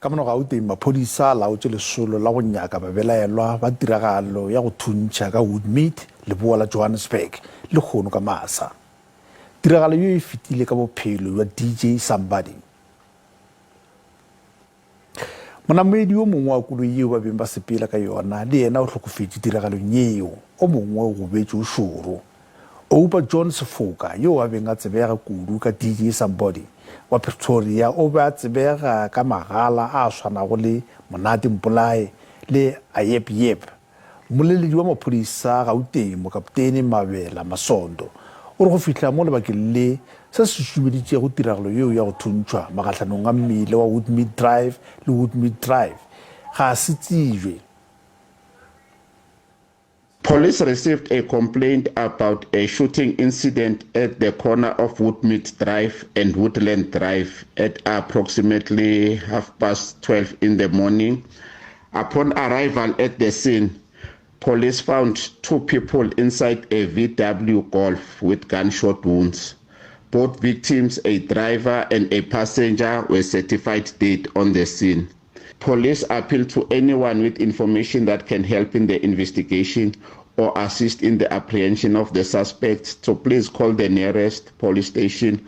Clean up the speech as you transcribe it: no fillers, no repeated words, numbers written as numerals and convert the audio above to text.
Ka mono Gauteng, maphodisa a laotše lesolo la go nyaka babelaelwa ba tiragalo ya go thuntšha ka Woodmead, leboa la Johannesburg, lehono ka masa. Tiragalo ye e fetile ka bophelo bja DJ Somebody. Monamedi yo mongwe wa koloi yeo ba beng ba sepela ka yona le yena o hlokofetše tiragalong yeo, o mongwe o gobetše o šoro. Oupa John Sefoka, yo a beng a tsebega kudu ka DJ Somebody wa Pretoria, o be a tsebega ka magala a swanago le Monate Mpolae le Ayep Yep. Mmoleledi wa maphodisa Gauteng, Mokaptene Mabela Masondo, o re go fihla mo lebakeng le, se se šušumeditšego tiragalo yeo ya go thuntšhwa magahlanong a mmila wa Woodmead Drive le Woodmead Drive ga se tsebje. Police received a complaint about a shooting incident at the corner of Woodmead Drive and Woodland Drive at approximately 12:30 in the morning. Upon arrival at the scene, police found two people inside a VW Golf with gunshot wounds. Both victims, a driver and a passenger, were certified dead on the scene. Police appeal to anyone with information that can help in the investigation or assist in the apprehension of the suspects to please call the nearest police station.